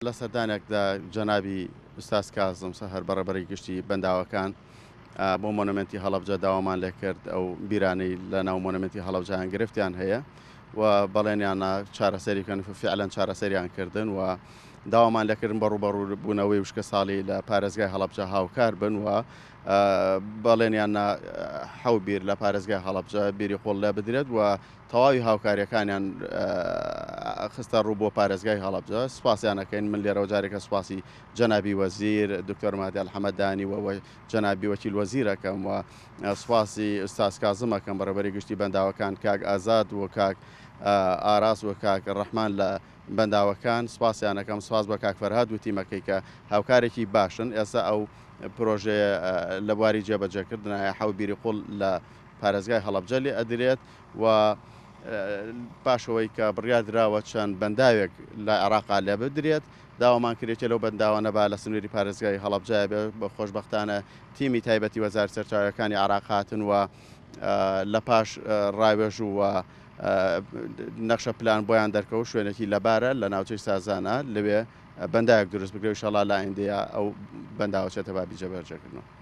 لە سەردانێکدا جەنابی ئوستاز کازم سەهر بەڕێبەری گشتی بەنداوەکان بۆ مۆنۆمێنتی هەڵەبجە داوامان لێکرد ئەو بیرانەی لە ناو مۆنۆمێنتی هەڵەبجەیان گرفتیان هەیە و بەڵێنیانە چارەسەری بکەن و فعلەن چارەسەریان کردن و داوامان لێکردن بە ڕووبەڕووبوونەوەی وشکەساڵی لە پارێزگای هەڵەبجە هاوکار بن و بەڵێنیان نا حەو بیر لە پارێزگای هەڵەبجە بیری قوڵ لێ بدرێت و تەواوی هاوکاریەکانیان خستە ڕوو بۆ پارێزگای هەڵەبجە سوپاسیان ئەکەین من لێرەوە جارێکە سوپاسی جەنابی وەزیر دکتۆر مادی ئەلحەمەدانی و جەنابی وەکیل وەزیر ئەکەم و سوپاسی ئوستاز کازم ئەکەم بەڕێوەبەری گشتی بەنداوەکان کاک ئازاد و کاک ئاراس و کاک ڕەحمان لە بەنداوەکان سوپاسیان ئەکەم سوپاس بە کاک فەرهاد و تیمەکەی کە هاوکارێکی باشن ئێستا ئەو پرۆژەیە لە بواری جێبەجێکردنایە حەو بیری قوڵ لە پارێزگای هەڵەبجە لێ ئەدرێت و پاش ئەوەی کە بڕیار دراوە چەند بەنداوێک لە عێراقا لێ بدرێت داوامان کرد یەکێ لەو بەنداوانە با لە سنووری پارێزگای هەڵەبجە بێ بە خۆشبەختانە تیمی تایبەتی وەزارەتی سەرچاوەکانی عێراق هاتن و لە پاش ڕاوێژ و نەخشە پلان بۆیان دەرکەوت شوێنێکی لەبارە لە ناوچەی سازانە لەوێ بەنداوێک دروست بکرێت ئیشەڵا لە ئایندەیە ئەو بەنداوە چێتە بابی جێبەجێکردنەوە.